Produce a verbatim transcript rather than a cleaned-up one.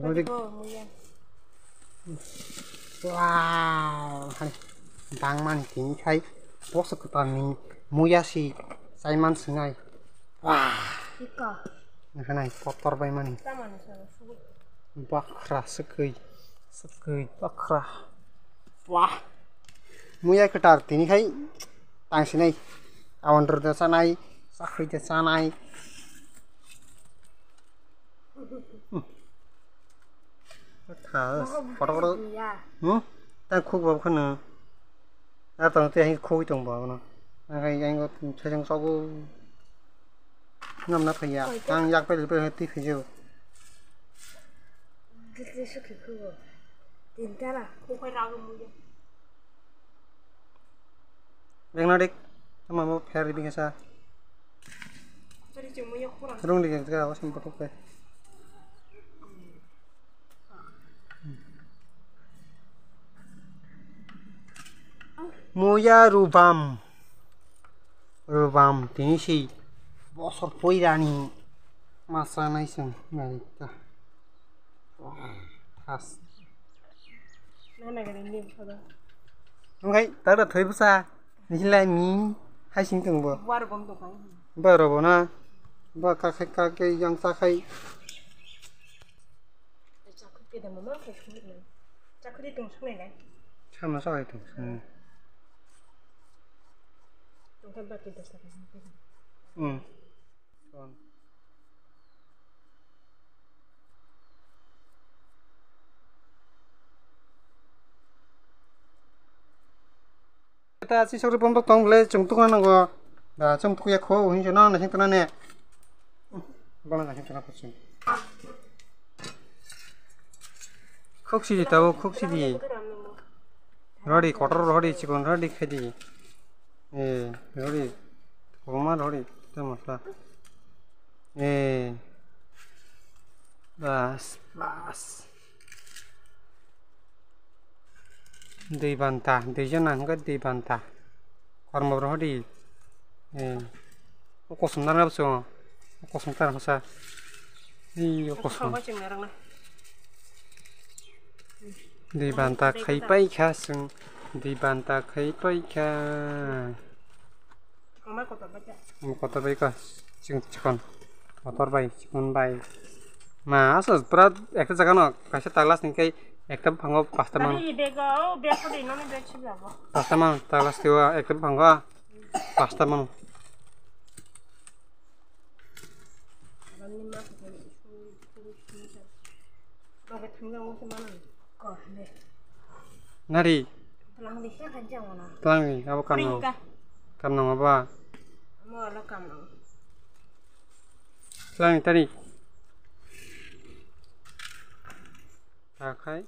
Muya. Wow, hai bangmani tini khai boso kwtal ni muya si chaiman sinai. Wow. Ika. Nahana kotor bai mani. Tamani sana sugu. Bakra sekui, sekui bakra. Wah. Muya kwtal tini khai tang sinai. Awan rwda sanai, sakri da sanai. Kha, kotor kotor. Hmm? Tang khuk bab khana. A tong te hai khuk tong ba no. Ang hai ang ko thajang sogo. Nam na phaya. Ang yak pe pe ti phiju. Gitli sukhi khugo. Tin tara. Khukhai rago muya. Bengna dik. Ama mo pher dik sa. Rung dik ga wasan patok pe. Muya rubam. Rubam tini si bosor poirani masa nai song nari ta. Wah, thas. Nungkai, tak tak thoi busa. Nisi lai mi hai sing tong bo. Ba robo na. Ba kakhai kakhai yang sakhai. Chakri peda mama khai khumit nai. Chakri tong sung nai nai. Sama sa khai tong sung. Tong kan baki dos taka. Hmm. Son. Ta si sokri pom tong le chung tuk nango. Da chung tuk ya kho hin jona na hin tana ne. Bana na hin tana pachung. Khuk si di tabo khuk si di. Rodi kotor rodi chikon rodi khedi. Eh, rodi. Koma rodi. Te masla. Eh. Bas, bas. Dui banta, dui jona hwnkhe dui banta. Kormo rw hwdi. Eh. O kosom narwkna bwskango. O kosom tar hosa. Ei o kosom. Dui banta khai pai kha chwng. Dui banta khai pai kha. Omo kotor bai kha chwng chikon. Kotor bai, chikon bai. Ma, aswk pura ekta jaga no kaisa taglas ni kai ekta buphango pasta man. Bag o, bag o de, noni bag si jago. Pasta man, taglas tiwa ekta buphango pasta man. Nari. Tlang di, abo kam nang. Kam nang abo. Tlang tari. Takhai.